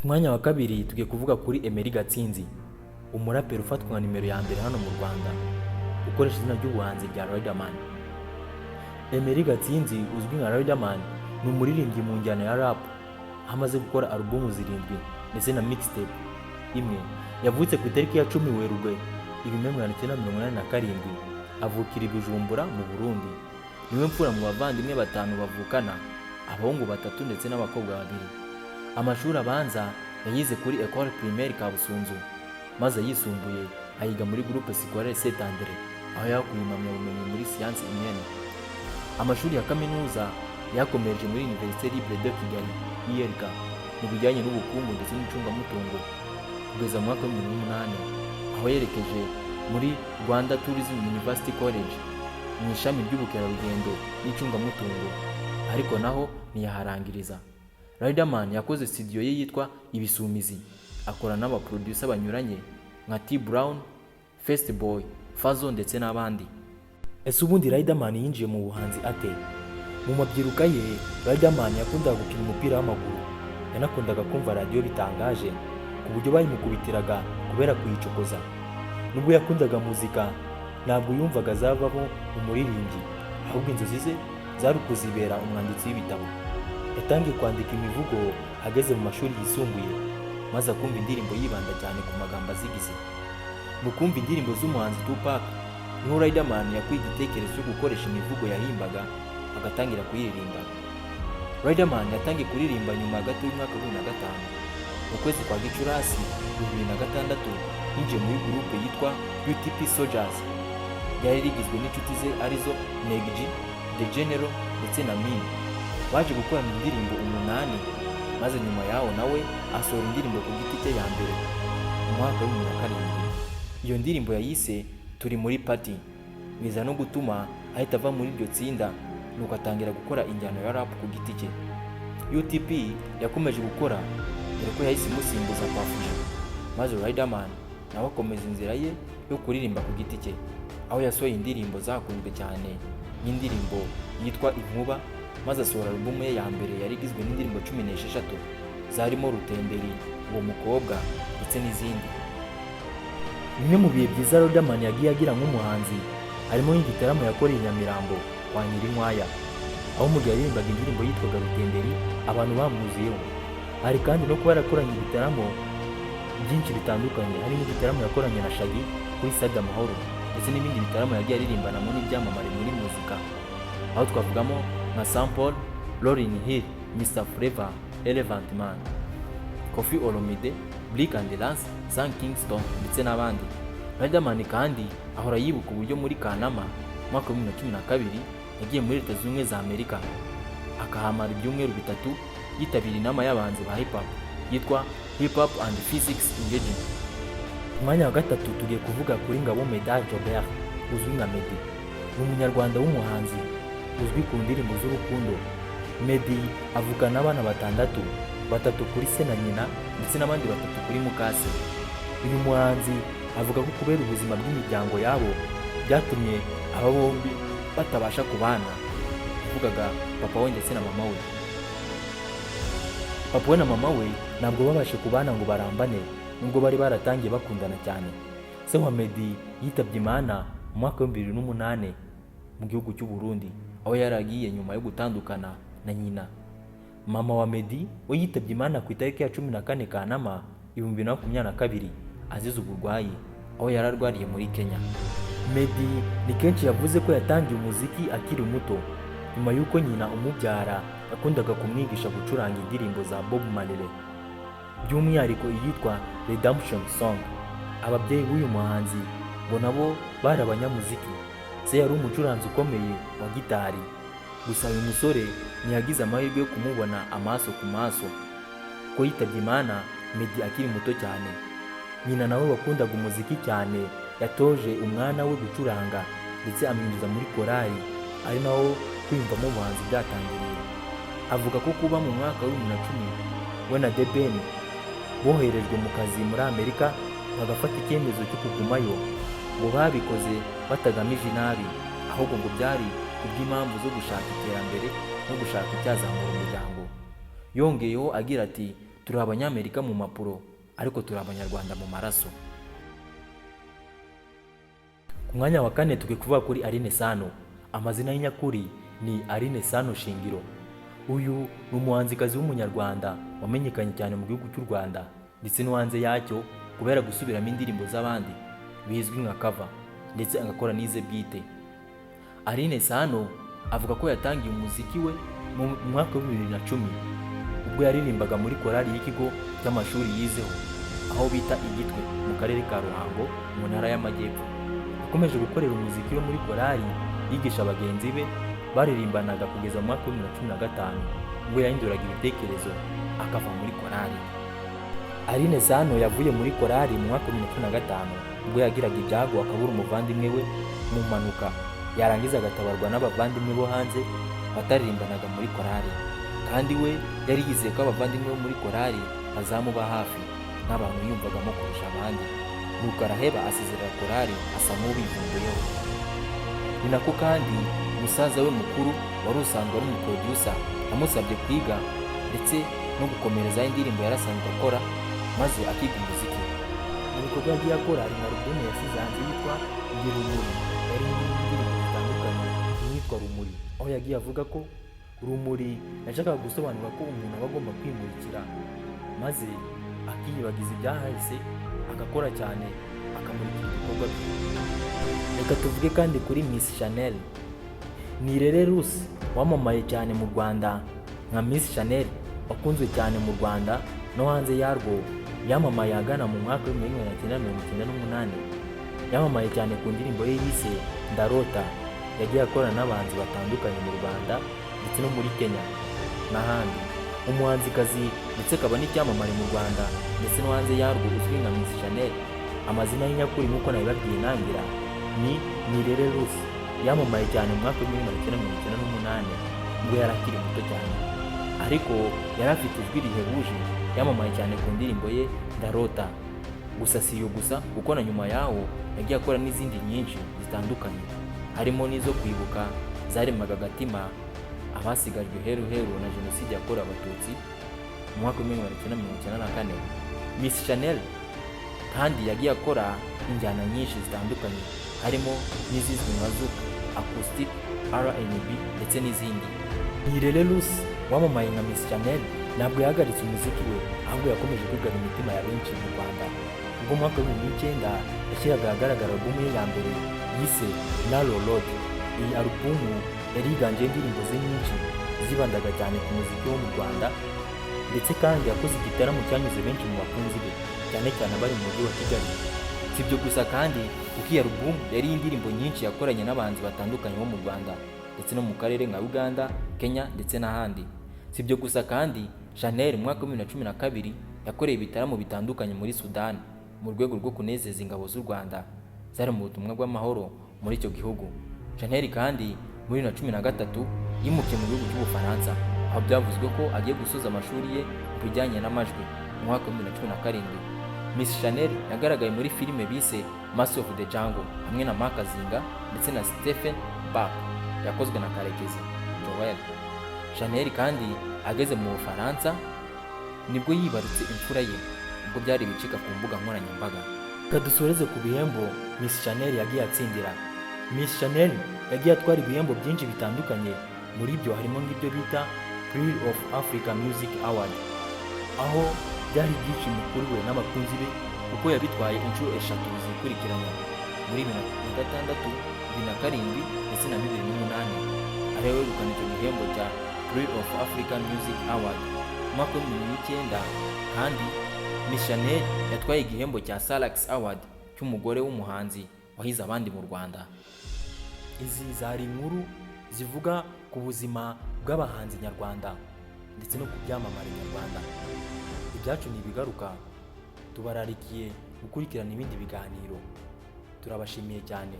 Ku mwanya wa kabiri tugiye kuvuga kuri Emery Gatsinzi, umuraperi ufatwa nka nimero ya mbere hano mu Rwanda, ukoresha izina ry'ubuhanzi rya Riderman. Emery Gatsinzi uzwi nka Riderman ni umuririmbyi mu njyana ya rap, aho amaze gukora alubumu zirindwi ndetse na mixtape imwe. Yavutse ku itariki ya 10 Werurwe 1987, avukira i Bujumbura mu Burundi. Niwe mfura mu bavandimwe batanu bavukana, abahungu batatu ndetse n'abakobwa babiri. Amashuri abanza yayize kuri Ecole Primaire Kabusunzu, maze ayisumbuye ayiga muri Groupe Scolaire Saint Andre, aho yakuye impamyabumenyi muri Sciences Humaines. Amashuri ya kaminuza yakomereje muri Université Libre de Kigali, ULK, mu bijyanye n'ubukungu ndetse n'icungamutungo, kugeza mu mwaka wa 2008, aho yerekeje muri Rwanda Tourism University College mu ishami ry'ubukerarugendo n'icungamutungo, ariko naho ntiyaharangiriza. Riderman yakoze studio ye yitwa Ibisumizi, akora n'abaproducer banyuranye nka T Brown, First Boy, Fazzo ndetse n'abandi. Ese ubundi Riderman yinjiye mu buhanzi ate? Mu mabyiruka ye, Riderman yakundaga gukina umupira w'amaguru. Yanakundaga kumva radiyo bitangaje, ku buryo bayimukubitiraga kubera kuyicokoza. Nubwo yakundaga muzika, ntabwo yumvaga azavamo umuririmbyi, ahubwo inzozi ze zari ukuzibera umwanditsi w'ibitabo. Yatangiye kwandika imivugo ageze mu mashuri yisumbuye, maze akumva indirimbo yibanda cyane ku magambo azigize. Mu kumva indirimbo z'umuhanzi Tupac niho Riderman yakuye igitekerezo cyo gukoresha imivugo yahimbaga, agatangira kuyiririmba. Riderman yatangiye kuririmba nyuma gato y'umwaka wa 2005. Mu kwezi kwa Gicurasi 2006 yinjiye muri groupe yitwa UTP Soldiers, ryari rigizwe n'inshuti ze arizo Neg G, The General ndetse na Min. Baje gukorana indirimbo umunani, maze nyuma yaho nawe asohora indirimbo ku giti cye ya mbere mu mwaka wa 2007. Iyo ndirimbo yayise "Turi muri Party", biza no gutuma ahita ava muri iryo tsinda, nuko atangira gukora injyana ya rap ku giti cye. UTP yakomeje gukora, dore ko yahise imusimbuza Puff G, maze Riderman nawe akomeza inzira ye yo kuririmba ku giti cye, aho yasohoye indirimbo zakunzwe cyane nk'indirimbo yitwa "Inkuba", maze asohora alubumu ye ya mbere yari igizwe n'indirimbo 16 zarimo "Rutenderi", "Uwo Mukobwa" ndetse n'izindi. Bimwe mu bihe byiza Riderman yagiye agira nk'umuhanzi harimo nk'igitaramo yakoreye i Nyamirambo kwa Nyirinkwaya, aho mu gihe yaririmbaga indirimbo yitwaga "Rutenderi" abantu bamwuzuyeho. Hari kandi no kuba yarakoranye ibitaramo byinshi bitandukanye, harimo igitaramo yakoranye na Shaggy kuri Stade Amahoro, ndetse n'ibindi bitaramo yagiye aririmbanamo n'ibyamamare muri muzika, aho twavugamo nka Sample, Lauryn Hill, Mr Flavour, Elephant Man, Koffi Olomide, Brick and Lance, Sean Kingston ndetse n'abandi. Riderman kandi ahora yibuka uburyo muri Kanama mwaka wa 2012 yagiye muri Leta Zunze Ubumwe za Amerika, akahamara ibyumweru 3 yitabira inama y'abahanzi ba hip hop yitwa Hip Hop and Physics Engagement. Ku mwanya wa gatatu tugiye kuvuga kuri Ngabo Medard Jobert uzwi nka Meddy. Ni umunyarwanda w'umuhanzi uzwi ku ndirimbo z'urukundo. Meddy avukana n'abana batandatu, batatu kuri se na nyina ndetse n'abandi batatu kuri mukase. Uyu muhanzi avuga ko kubera ubuzima bw'imiryango yabo byatumye aba bombi batabasha kubana, yavugaga papa we ndetse na mama we. Papa we na mama we ntabwo babashe kubana ngo barambane, nubwo bari baratangiye bakundana cyane. Se wa Meddy yitabye Imana mu mwaka wa 2008 mu gihugu cy'u Burundi, aho yari agiye nyuma yo gutandukana na nyina. Mama wa Meddy we yitabye Imana ku itariki ya 14 Kanama 2022, azize uburwayi, aho yari arwariye muri Kenya. Meddy ni kenshi yavuze ko yatangiye umuziki akiri muto, nyuma y'uko nyina umubyara yakundaga kumwigisha gucuranga indirimbo za Bob Marley, by'umwihariko iyitwa "Redemption Song". Ababyeyi b'uyu muhanzi ngo nabo bari abanyamuziki. Se yari umucuranzi ukomeye wa gitari, gusa uyu musore ntiyagize amahirwe yo kumubona amaso ku maso, kuko yitabye Imana Meddy akiri muto cyane. Nyina nawe wakundaga umuziki cyane yatoje umwana we gucuranga, ndetse amwinjiza muri korali, ari naho kwiyumvamo ubuhanzi byatangiriye. Avuga ko kuba mu mwaka wa 2010 we na The Ben boherejwe mu kazi muri Amerika, bagafata icyemezo cyo kugumayo, ngo babikoze batagamije inabi, ahubwo ngo byari kubw'impamvu zo gushaka iterambere no gushaka icyazamura umuryango. Yongeyeho agira ati: "Turi Abanyamerika mu mpapuro, ariko turi Abanyarwanda mu maraso." Ku mwanya wa kane turi kuvuga kuri Aline Sano. Amazina y'inyakuri ni Aline Sano Shingiro. Uyu ni umuhanzikazi w'Umunyarwanda wamenyekanye cyane mu gihugu cy'u Rwanda ndetse no hanze yacyo kubera gusubiramo indirimbo z'abandi bizwi nka cover, ndetse agakora n'ize bwite. Aline Sano avuga ko yatangiye umuziki we mu mwaka wa 2010, ubwo yaririmbaga muri korali y'ikigo cy'amashuri yizeho, aho bita Igitwe mu karere ka Ruhango mu Ntara y'Amajyepfo. Yakomeje gukorera umuziki we muri korali yigisha bagenzi be baririmbanaga kugeza mu mwaka wa 2015, ubwo yahinduraga ibitekerezo akava muri korali. Aline Sano yavuye muri korali mu mwaka wa 2015, ubwo yagiraga ibyago akabura umuvandimwe we mu mpanuka, yarangiza agatabarwa n'abavandimwe bo hanze bataririmbanaga muri korali, kandi we yari yizeye ko abavandimwe bo muri korali bazamuba hafi n'abantu yiyumvagamo kurusha abandi. Nuko araheba, asezerera korali, asa n'ubivumbuyeho. Ni nako kandi musaza we mukuru wari usanzwe ari umuproducer yamusabye kwiga ndetse no gukomerezaho indirimbo yari asanzwe akora, maze akiga umuziki. Mu bikorwa yagiye akora hari nka alubumu yasize hanze yitwa Ndi Rumuri, yari irimo indirimbo zitandukanye n'iyitwa Rumuri, aho yagiye avuga ko Rumuri yashakaga gusobanura ko umuntu aba agomba kwimurikira, maze akiyibagiza ibyahise, agakora cyane, akamurikira ibikorwa bye. Reka tuvuge kandi kuri Miss Chanel. Nirere Ruth wamamaye cyane mu Rwanda nka Miss Chanel, wakunzwe cyane mu Rwanda no hanze yarwo, yamamaye ahagana mu mwaka w'1998. Yamamaye cyane ku ndirimbo ye yise Ndarota. Yagiye akorana n'abahanzi batandukanye mu Rwanda ndetse no muri Kenya n'ahandi. Umuhanzikazi ndetse akaba n'icyamamare mu Rwanda ndetse no hanze yarwo uzwi nka Miss Chanel, amazina y'inyakuri nk'uko nabibabwiye nangira ni Nirere Ruth, yamamaye cyane mu mwaka w'1998, ubwo yari akiri muto cyane, ariko yari afite ijwi rihebuje. Yamamaye cyane ku ndirimbo ye Ndarota. Gusa si iyo gusa, kuko na nyuma yaho yagiye akora n'izindi nyinshi zitandukanye, harimo n'izo kwibuka zaremaga agatima abasigajwe heru heru na Jenoside yakorewe Abatutsi mu mwaka w'1994. Miss Chanel kandi yagiye akora injyana nyinshi zitandukanye, harimo n'izizwi nka zouk, acoustic, R&B ndetse n'izindi. Nirere Ruth wamamaye nka Miss Chanel ntabwo yahagaritse umuziki we, ahubwo yakomeje kwigarura imitima ya benshi mu Rwanda, ubwo mu mwaka wa 2009 yashyiraga ahagaragara alubumu ye ya mbere yise Narrow Road. Iyi alubumu yari yiganjemo indirimbo ze nyinshi zibandaga cyane ku muziki wo mu Rwanda, ndetse kandi yakoze igitaramo cyanyuze benshi mu bakunzi be, cyane cyane abari mu mujyi wa Kigali. Si ibyo gusa kandi, kuko iyi alubumu yari indirimbo nyinshi yakoranye n'abahanzi batandukanye bo mu Rwanda ndetse no mu karere nka Uganda, Kenya ndetse n'ahandi. Si ibyo gusa kandi, Chanel mu mwaka wa 2012 yakoreye ibitaramo bitandukanye muri Sudani mu rwego rwo kunezeza ingabo z'u Rwanda zari mu butumwa bw'amahoro muri icyo gihugu. Chanel kandi muri 2013 yimukiye mu gihugu cy'Ubufaransa, aho byavuzwe ko agiye gusoza amashuri ye mu bijyanye n'amajwi mu mwaka wa 2017. Miss Chanel yagaragaye muri filime bise Master of the Jungle hamwe na Mark Zinga ndetse na Stephen Bach, yakozwe na Karekezi Joel. Chanel kandi ageze mu Bufaransa nibwo yibarutse imfura ye, ubwo byari ibicika ku mbuga nkoranyambaga. Reka dusoreze ku bihembo Miss Chanel yagiye atsindira. Miss Chanel yagiye atwara ibihembo byinshi bitandukanye. Muri byo harimo nk'ibyo bita Thrill of Africa Music Award, aho byari ibyishimo kuri we n'abakunzi be, kuko yabitwaye inshuro eshatu zikurikiranya, muri 2006, 2007 ndetse na 2008, ariwe wegukana icyo gihembo cya Thrill of Africa Music Award. Mu mwaka wa 2009 kandi Miss Chanel yatwaye igihembo cya Salax Award cy'umugore w'umuhanzi wahize abandi mu Rwanda. Izi zari inkuru zivuga ku buzima bw'abahanzi nyarwanda ndetse no ku byamamare nyarwanda. Ibyacu ni ibigaruka. Tubararikiye gukurikirana ibindi biganiro. Turabashimiye cyane.